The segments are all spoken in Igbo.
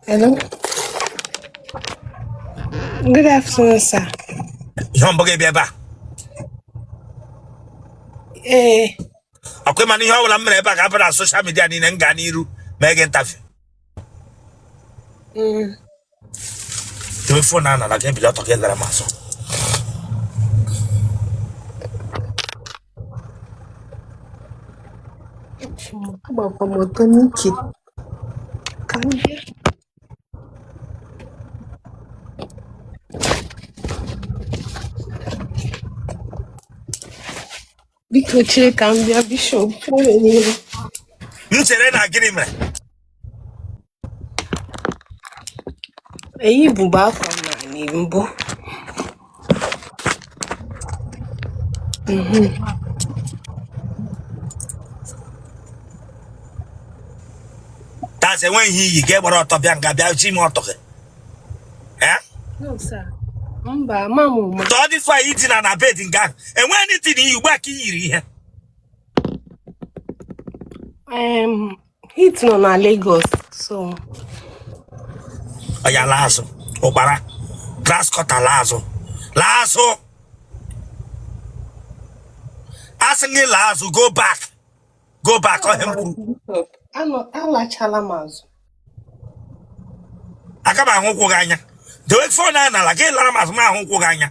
Hello. Good afternoon, sir. Ihe mbụ gị bịa ebe a? Ee. Ọkwa ịma na ihe ọbụla m mere ebe a ga-aba na social media niile. M gaa n'iru mee gị interview. Dewe phone a nala, gị ebili ọtọ, gị lara m azụ. Agbakwa m ọtọ n'ike ka m bịa. Biko chere ka m bịa, Bishop. N'ihu. M chere na gịnị mere? Eyi bụbu akwa m naanị mbụ. That's enweghị ihe iyi gị gbara ọtọ bịa nga bịa chi m ọtọ gị. Eh? No, sir. Mba, ama m ụma. Tọọ this why idina na bed nga ahụ enweghị anything iyi ugbu a ka i yiri ihe. Heat nọ na Lagos, so Ọ ya laa azụ, ụkpara grass cutter, laa azụ, laa azụ, asị gị laa azụ. Go back, go back, ọ ihe m kwuru. Anọ alachala m azụ. Aka m ahụ ụkwụ gị anya. Dewe phone a n'ala, gị lara m azụ, m ahụ ụkwụ gị anya.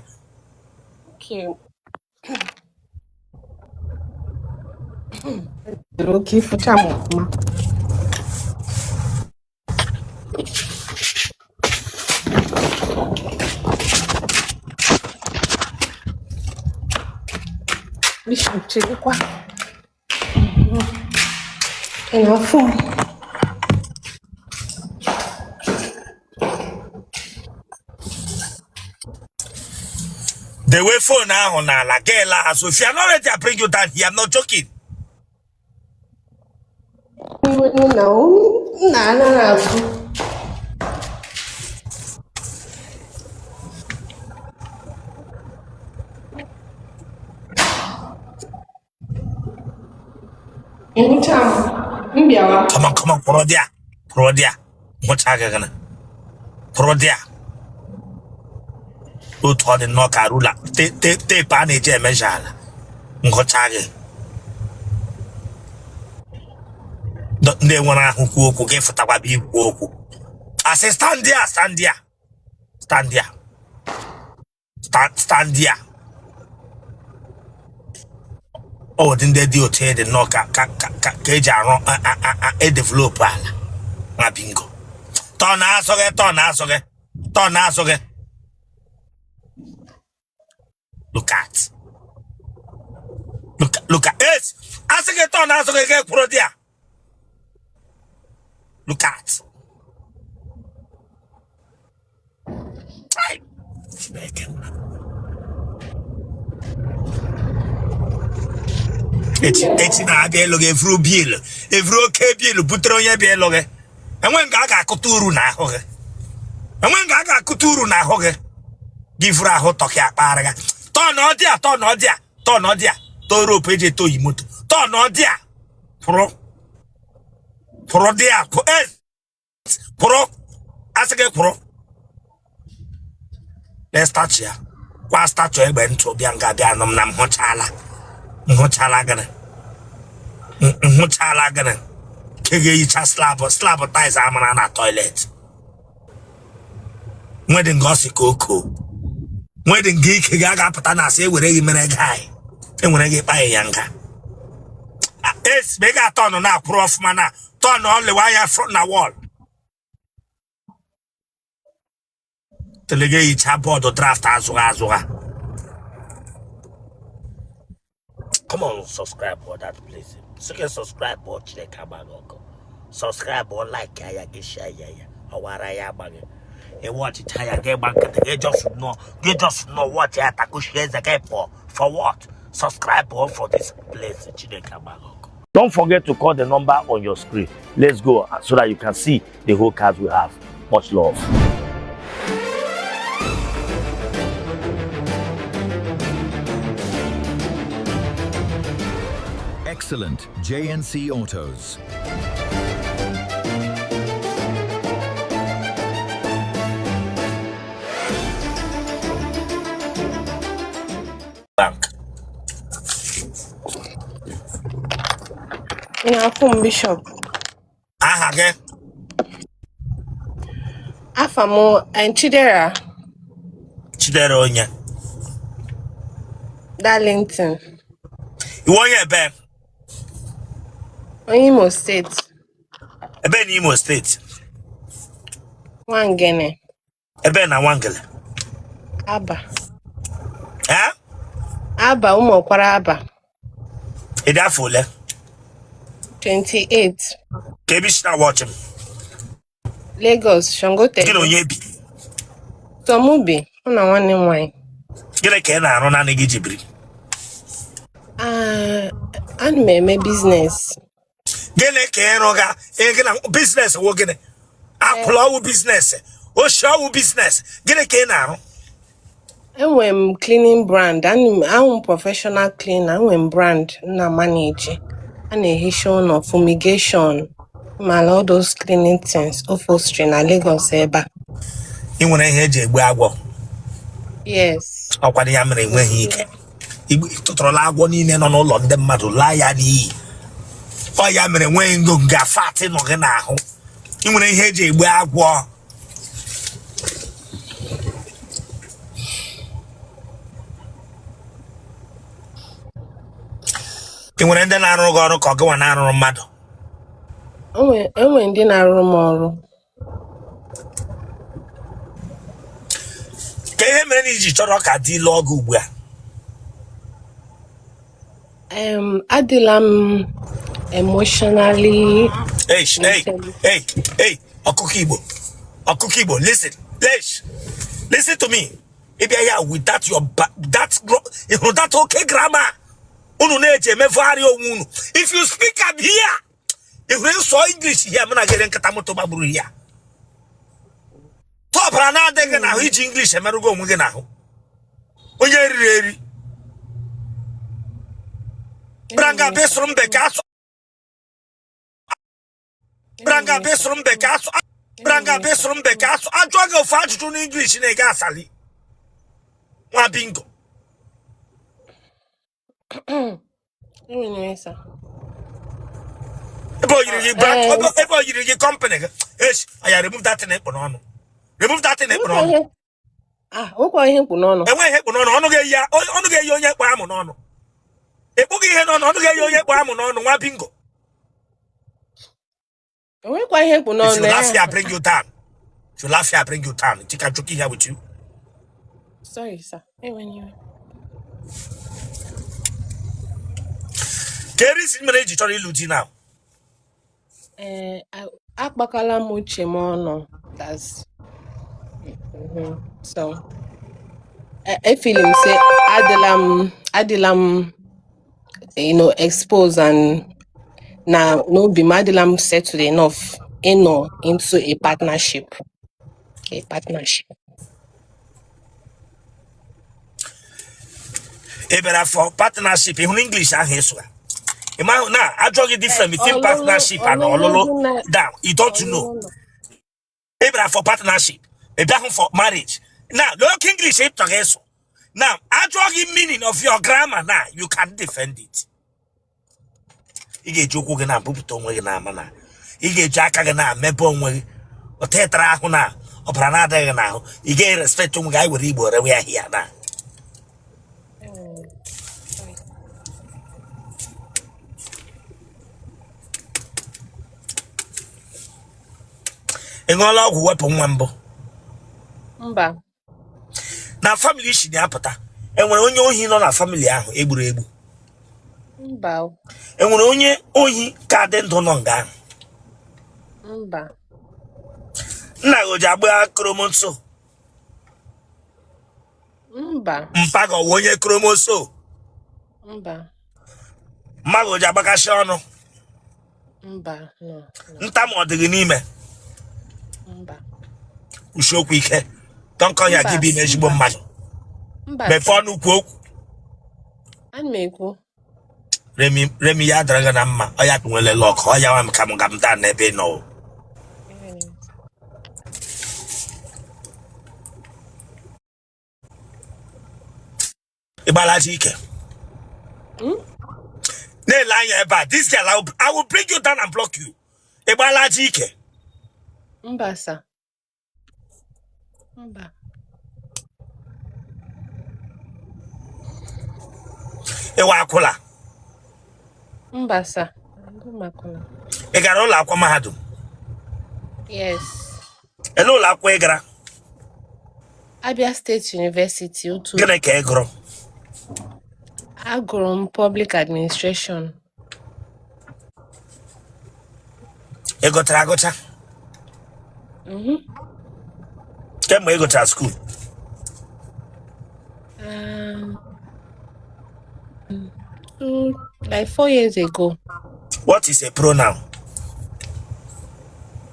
Okay. Oke ịfụcha m ọfụma. Bishop, cherekwa. Ị na-afụ m? Dewe phone ahụ n'ala, gị laa azụ. If you are not ready, I bring you down here. I'm not joking. Nna nna anaghị azụ. Ịhụcha m, m bịawa. Come on, come on, kwụrụ dị a, kwụrụ dị a, hụcha gị gịnị, kwụrụ dị a. Otu ọ dị nnọọ ka ruler, tape a na-eji emeasure ala. Ngụcha gị ndị nwere ahụ kwuo okwu, gị fụtakwa bụ ikwu okwu. Asị stand there, stand there, stand there, stand there. Ọ dị ndị dị otu dị nnọọ ka eji arụ edevelop ala na bingo. Tọọ na azụ gị, tọọ na azụ gị, tọọ na azụ gị. Look at, look, look at it. Asị gị tọọ na azụ gị, gị kwụrụ dị a. Look at. Ai, Chineke nna. Echi echi na-abịa ịlụ gị, evuru bill, evuru oke bill butere onye bịa ịlụ gị. Enwe nga a ga-akụta uru n'ahụ gị, enwe nga a ga-akụta uru n'ahụ gị. Gị vuru ahụ tọkị akpara gị. Tọọ na ọdị a, tọọ na ọdị a, tọọ na ọdị a, tọọ rope eji eto yi moto. Tọọ na ọdị a, pụrụ, pụrụ dị a, kwụrụ, asị gị kwụrụ. Lee statue ya kwa, statue egbe ntụ. Bịa nga bịa nụ m na m hụchala, m hụchala gịnị? M hụchala gịnị? Ke ga-ehicha slab, slab tiles amara na toilet. Nwedị nga ọ sị ka oko nwedị nga ike gị a ga-apụta na asị ewere gị mere guy, enwere gị kpaghị ya nga esi ma ị ga-atọ ọnụ na-akwụrụ ọfụma na turn ọ lewe anya front na wall telega ehicha board draft azụgha azụgha. Come on, subscribe for that place. Sị subscribe ọ, Chineke agbaghị ọkụ. Subscribe ọ, like ya, gị share ya, ya ọwara ya agbaghị. Ewe ọchịcha ya gị gba nkịtị, gị just nọ, gị just nọ watch ya, takushi eze gị pụọ. For what? Subscribe ọ for this place. Chineke agbaghị ọkụ. Don't forget to call the number on your screen. Let's go so that you can see the whole cars we have. Much love. Excellent JNC Autos. Ị na-afụ m, Bishop? Aha gị? Afa m Chidera. Chidera onye? Darlington. Ị wụ onye ebe? Onye Imo Steeti. Ebe na Imo Steeti? Nwangene. Ebe na Nwangele? Abba. Eh? Abba, Ụmụọkwara Abba. Ị dị afọ ole? 28. Kee ebe i si na-watch m? Lagos, Gị na Sangotedo. onye bi? Sọ mụ bi, mụ na nwanne m nwaanyị. Gịnị ka ị na-arụ naanị gị ji biri? Ah, ana m eme business. Gịnị ka ị rụga? Gị na business wụ gịnị? Akwụla ọwụ business, oshi ọwụ business. Gịnị ka ị na-arụ? Enwere m cleaning brand. Ahụ m professional cleaner. Enwere m brand m na manage. A na-ehicha ụlọ, fumigation, ma all those cleaning things, upholstery na Lagos ebe a. Ị nwere ihe eji egbu agwọ? Yes. Ọkwa ya mere enweghị ike tụtụrụla agwọ niile nọ n'ụlọ ndị mmadụ laa ya n'iyi. Ọ ya mere enweghị ngo nga fat nọ gị n'ahụ. Ị nwere ihe eji egbu agwọ? Ị nwere ndị na-arụrụ gị ọrụ ka ọ gịnwa na-arụrụ mmadụ? Enwe ndị na-arụrụ m ọrụ. Kee ihe mere na i ji chọrọ ka di lụọ gị ugbu a? Adịla m emotionally Hey, hey, hey, hey, ọkụkọ Igbo, ọkụkọ Igbo, listen, listen to me. Ị bịa ya with that your that ị hụrụ that oke grammar unu na-eji emefugharị onwe unu. If you speak am here, ị hụrụ ịsọ English here, mụ na gị nkata moto gbagburu here. Tọbara na-adịghị n'ahụ iji English emerụgo onwe gị n'ahụ. Onye eriri eri. Branga bịa sụrụ m bekee asụ. Branga bịa sụrụ m bekee asụ. Branga bịa sụrụ m bekee asụ. Ajụọ gị ofu ajụjụ n'English na-ege asali. Nwa bingo. Ebe o yiri gị brand, ebe o yiri gị company gị. Esh, aya remove that thing ị kpụ n'ọnụ. Remove that thing ị kpụ n'ọnụ. Ah, nwekwa ihe m kpụ n'ọnụ. Enweghị ihe kpụ n'ọnụ, ọnụ ga-eyi ọnụ ga-eyi onye kpụ amụ n'ọnụ. Ekpụghị ihe n'ọnụ, ọnụ ga-eyi onye kpụ amụ n'ọnụ, nwa bingo. Enwekwa ihe m kpụ If n'ọnụ you laugh ya. here, I bring you down. If you laugh here, I bring you down. Think I'm joking here with you? Sorry, sir. Enweghị iwe. Kee reason mere i ji chọrọ ịlụ di now? Ee, akpakọla m uche m ọnụ. That's So, efeel m say adịla m exposed and na n'obi m adịla m settled enough ịnọ into a partnership. A partnership. Ị bịara for partnership, ị hụrụ English ahụ ị sụga. Ị ma na ajụọ gị difference between Ọlụlụ partnership and ọlụlụ ọlụlụ dị na down. You don't know. ọlụlụ. Ị bịara for partnership. Ị bịahụ for marriage. Now, look English ị chọrọ ịsụ. Now, ajụọ gị meaning of your grammar now, you can defend it. Ị ga-eji ụkwụ gị na-abụpụta onwe gị n'ama na ị ga-eji aka gị na-emebe onwe gị. Ọtetara ahụ na ọbara na-adịghị n'ahụ. Ị gaghị respect onwe gị, anyị were Igbo rewe ahịa na. Ị ṅụọla ọgwụ wepụ nwa mbụ? Mba. Na family i si na-apụta, enwere onye ohi nọ na family ahụ egburu egbu? Mba. Enwere onye ohi ka dị ndụ nọ nga ahụ? Mba. Nna gị o ji agba kromoso? Mba. Mpa gị ọ wụ onye kromoso? Mba. Mma gị o ji agbakasị ọnụ? Mba, no, no. Ntamu ọ dị gị n'ime? Mba. Kwusie okwu ike. Don't come here Mba, gị bụ ime ezigbo mba. mmadụ. Mba, Mepee sir. ọnụ kwuo okwu. Ana m ekwu. Remi Remi ya dara gị na mma. Ọ ya nwere luck. Ọ ya nwa m ka m ga m daa n'ebe ị nọ. Ị gbalaji ike. Na-ele anya ebe a, this girl, I will bring you down and block you. Ị gbaala ajị ike? Mba, sir. Mba. Ị wụ akwụla? Mba, sir. Abụ m akwụna. Ị gara ụlọ akwụkwọ mahadum? Yes. Ele ụlọ akwụkwọ ị gara? Abia State University, Ututu. Gịnị ka ị gụrụ? Agụrụ m Public Administration. Ị gụchara agụcha? Mhm. Kemgbe ị gụchara school? 2, like 4 years ago. What is a pronoun?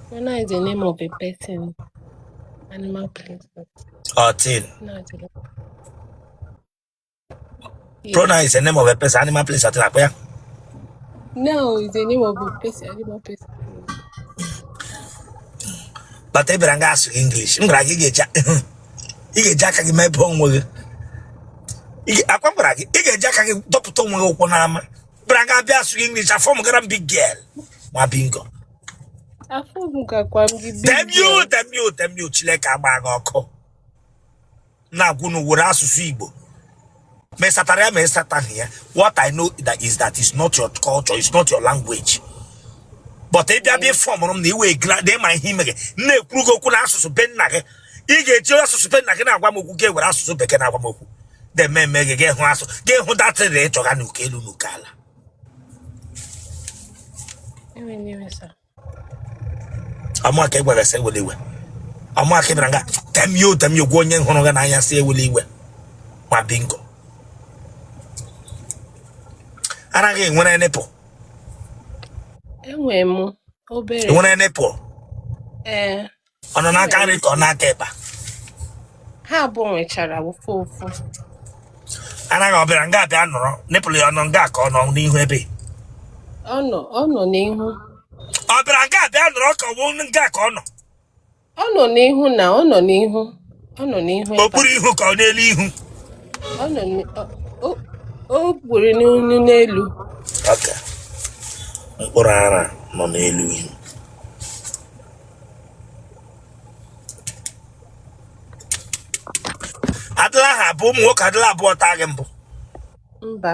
Pronoun is the name of a person, animal, place. Or thing? No, it's a Pronoun Yes. is the name of a person, animal, place, or thing. Akwa ya? No, it's the name of a person, animal, place. But ị bịara nga asụ English. M gwara gị ị ga-eji aka gị mepee onwe gị. Akwa m gwara gị, ị ga-eji aka gị dọpụta onwe gị ụkwụ n'ama. Bịara nga abịa asụ English, afọ m gara m big girl. Nwa bingo. Afọ m gakwa m gị big Damn you, girl. damn you, damn you, Chineke agba gị ọkụ. Na-agwụ unu were asụsụ Igbo ma ị satara ya ma ị sataghị ya. What I know that is that is not your culture, it's not your language, but ị bịa bịa fọmụrụ m na iwe na ịma ihe ime gị. M na-ekwuru gị okwu na asụsụ be nna gị, ị ga-eji asụsụ be nna gị na-agwa m okwu, gị were asụsụ bekee na-agwa m okwu. De mmemme gị ga-ehụ asụ ga-ehụ datịrị ịchọga n'uko elu n'uko ala. Enwere iwe, sir. Ọmụaka ị gwara sị ewele iwe. Ọmụaka ị bịara nga damn you, damn you, gwa onye hụrụ gị n'anya sị ewele iwe. Nwa bingo, anaghị enwere nipple? Enwere m obere. Enwere nipple? Ee. Ọ nọ n'aka Enwere m. nri ka ọ n'aka ịkpa? Ha abụọ nwechara ofu ofu. Anaghị ọ bịara nga abịa nọrọ, nipple ya ọ nọ nga ka ọ nọ n'ihu ebe? Ọ nọ n'ihu. Ọ bịara nga abịa nọrọ ka ọ bụ nga ka ọ nọ? Ọ nọ n'ihu na ọ nọ n'ihu. Ọ nọ n'ihu ebe a. Okpuru ihu ka ọ n'elu ihu? Ọ nọ o kpuru n'ihu n'elu. Okay. Mkpụrụ ara nọ n'elu ihu. Adịla ha abụọ, ụmụ nwoke adịla abụọ taa gị mbụ? Mba.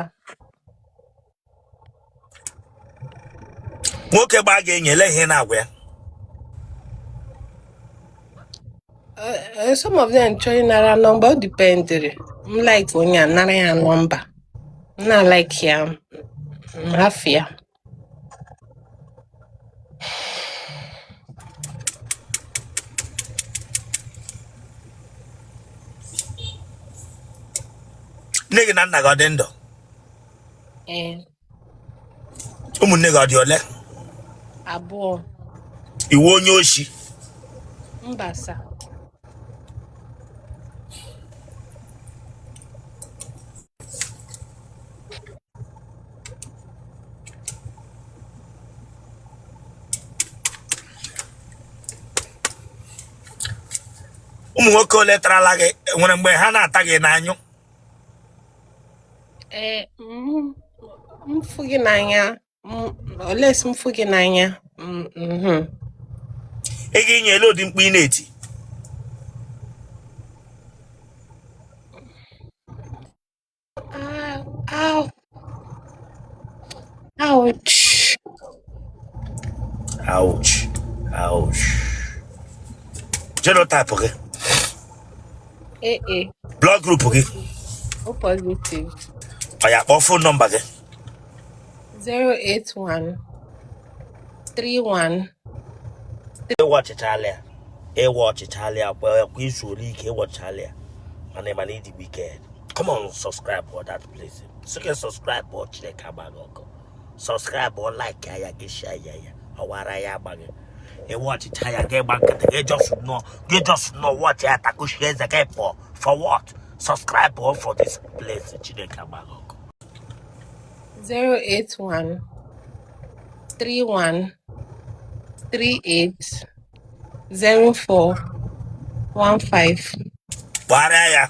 Nwoke gbaa gị enyi, ele ihe ị na-agwa ya? Some of them chọrọ ịnara nọmba, o dependịrị. M like onye a, nara ya nọmba. M na-like ya, m hafụ ya. Nne gị na nna gị ọ dị ndụ? Ee. Ụmụnne gị ọ dị ole? Abụọ. Ị wụ onye oshi? Mba, sir. Ụmụ nwoke ole tarala gị, nwere mgbe ha na-ata gị n'anyụ? Ee, m fụ gị n'anya, unless m fụ gị n'anya, mhm. Ị ga-enye ele ụdị mkpu ị na-eti? Ow, ouch. Ouch, ouch. Genotype gị? AA. Blood group gị? O positive. Ọ ya kpọọ phone number gị. 081 31. Ịwa ọchịchala ya, ịwa ọchịchala ya kwa kwa izu ole ike ịwọchala ya, mana ịma na ịdị wicked. Come on, subscribe for that place. Sị subscribe ọ, Chineke agba gị ọkụ. Subscribe ọ, like ya gị, share ya ya ọwara ya agba gị. Ịwa ọchịcha ya gị gba nkịtị gị, just nọ gị, just nọ watch ya, takushie eze gị pụọ. For what? Subscribe ọ for this place. Chineke agba gị ọkụ. 081 31 38 04 15. Gbara ya.